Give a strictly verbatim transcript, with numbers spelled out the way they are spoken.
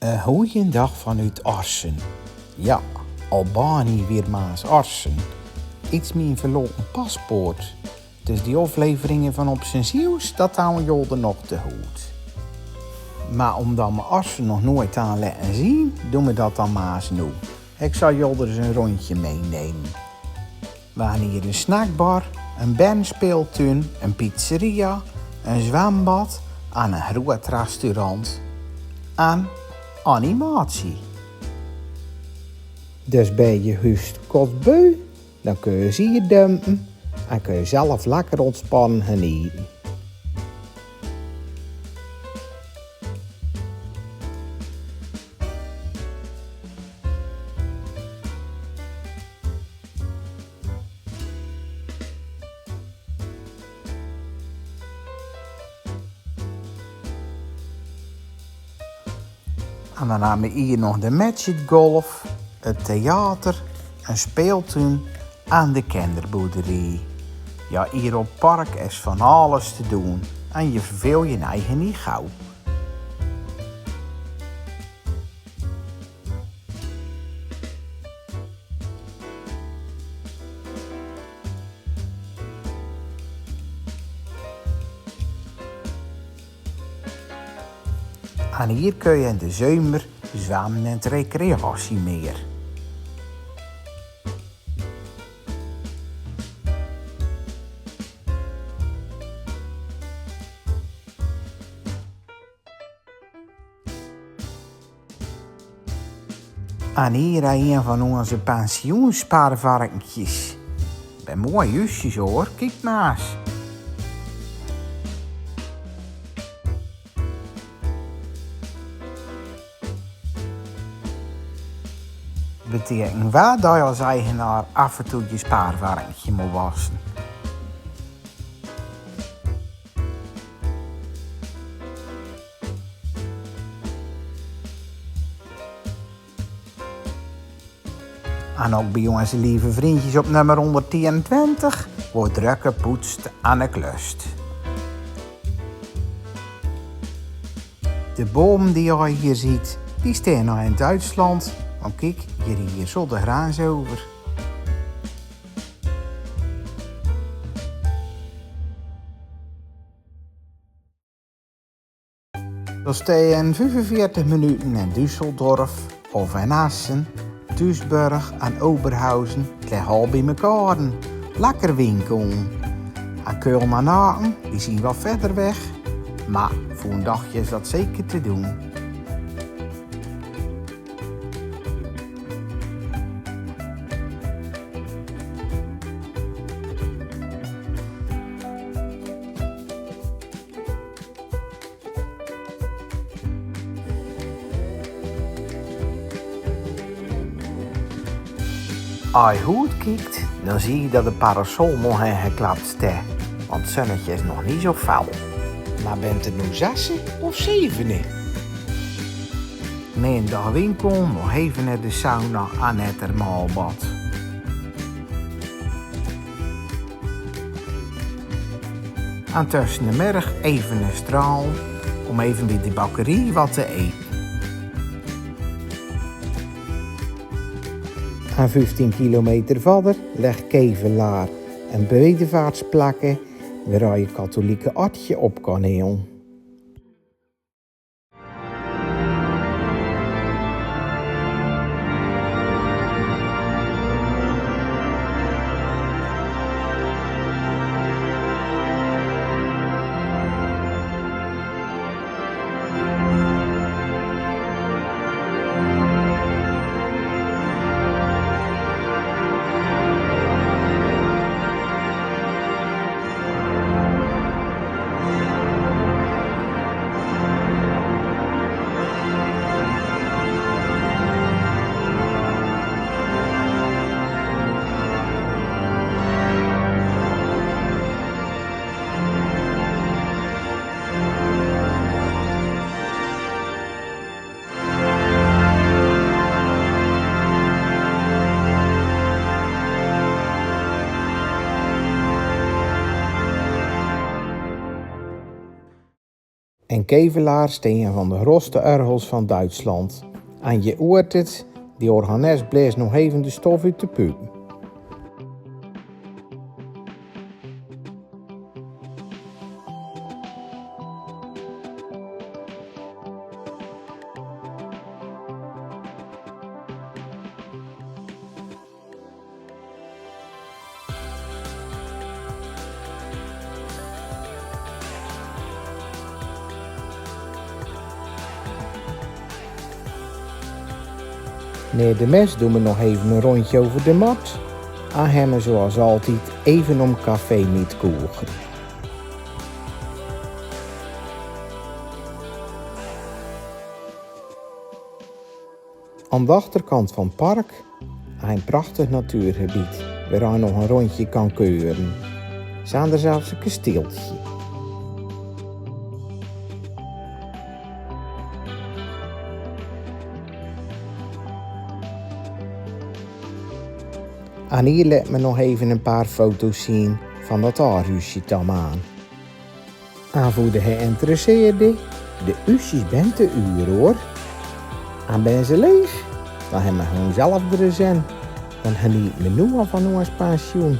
Een goeien dag vanuit Assen. Ja, Albanië weer Maas-Assen. Iets mien verlopen paspoort. Dus die afleveringen van op zien Zeeuws, dat hawwe jol d'r nog te good. Maar omdat me Assen nog nooit aan laten zien, doen we dat dan maar eens noe. Ik zal jol d'r eens een rondje meenemen. We hawwe hier een snackbar, een bandspeeltuin, een pizzeria, een zwembad en een groot restaurant. En animatie. Dus ben je juist kotbeu, dan kun je ze hier dumpen en kun je zelf lekker ontspannen genieten. En dan hawwe we hier nog de Magic Golf, het theater, een speeltuin en de kinderboerderie. Ja, hier op park is van alles te doen en je verveelt je eigen niet gauw. En hier kun je in de zomer zwemmen in het recreatiemeer. En hier een van onze pensioenspaarvarkentjes. Bij mooi huisjes hoor, kiek maar eens. Betekent wel dat je als eigenaar af en toe je spaarvarkentje moet wassen. En ook bij onze lieve vriendjes op nummer honderdeenentwintig wordt druk gepoetst en geklust. De bomen die je hier ziet, die staan al in Duitsland. Want kiek, hier, hier zo de grens over. Dan sta je in vijfenveertig minuten in Düsseldorf of in Assen, Duisburg en Oberhausen. Het ligt al bij elkaar. Lekker winkelen. En Köln en Aachen, die zien wat verder weg, maar voor een dagje is dat zeker te doen. As je good kiekt, dan zie je dat de parasol nog ingeklapt steit, want het zonnetje is nog niet zo fel. Maar bent het nu zesde of zevende? Na een dag winkelen nog even naar de sauna en het thermaalbad. En tussen de middag even een straal om even bij de bakkerie wat te eten. En vieftien kilometer verder ligt Kevelaer, een bedevaartsplek waar je katholieke adje op kan halen. En Kevelaer is een van de grootste örgels van Duitsland. En je oort het, die organist blaas nog even de stof oet de pupen. Nao de mes doon we nog even een rondje over de mot. En hemmer zoals altijd even om café met koegen. Aan de achterkant van het park een prachtig natuurgebied, waar je nog een rondje kan keuren. Staan er zelfs een kasteeltje. En hier laat me nog even een paar foto's zien van dat aardhuisje Tamaan. En voor de geïnteresseerde, de uusjes bent te uur hoor. En ben ze leeg, dan hebben we gewoon zelf er zin. Dan geniet me nu al van ons pensioen.